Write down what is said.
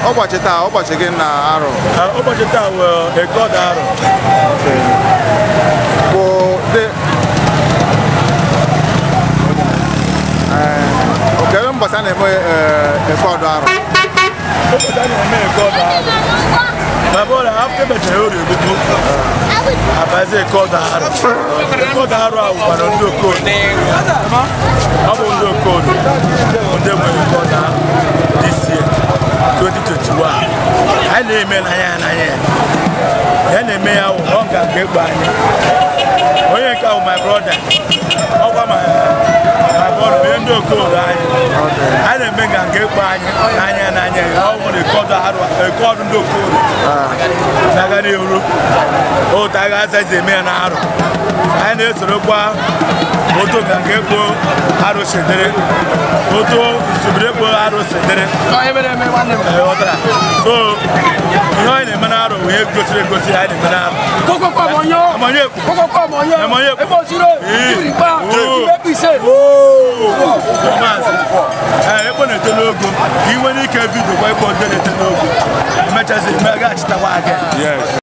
Ụbọchị taa, ụbọchị gị na arọ. Ụbọchị taa wụ Eke Ọdụ Arọ. Bụ dị okere mbọsị a na-eme Eke Ọdụ Arọ. Ụbọchị a na-eme Eke Ọdụ Arọ. Ma bụrụ after mechara Orie Ogbugbu, abazi Eke Ọdụ Arọ. Eke Ọdụ Arọ a wụkwara ndị Okodo. Ọ bụ ndị Okodo ndị nwere Eke Ọdụ Arọ this year 2021. Anyị na-eme n'anya n'anya ya. Ya na-eme ya wụ ọ ga nke egbe anyị. Onye nke ahụ my brother, ọkwa my brother bụ ndị Okodo anyị. Anyị na-eme nga nke egbe anyị n'anya n'anya ya. Ọ nwere Eke Ọdụ Arọ, Eke Ọdụ ndị Okodo na-aga n'ihu. Otu agha azaghị eme ya n'arọ. Anyị na-esorokwa otu nga nke egbo arụ sedere, otu nsibiri egbo arụ sedere. So ihe anyị na-eme n'arọ bụ ihe gosiri egosi anyị na-eme n'arọ. Ee, ekpo na-eto n'ogo ka ị nwere ike vidio kwa ekpo ndị na-eto n'ogo emechazi eme gaghachitakwa aga.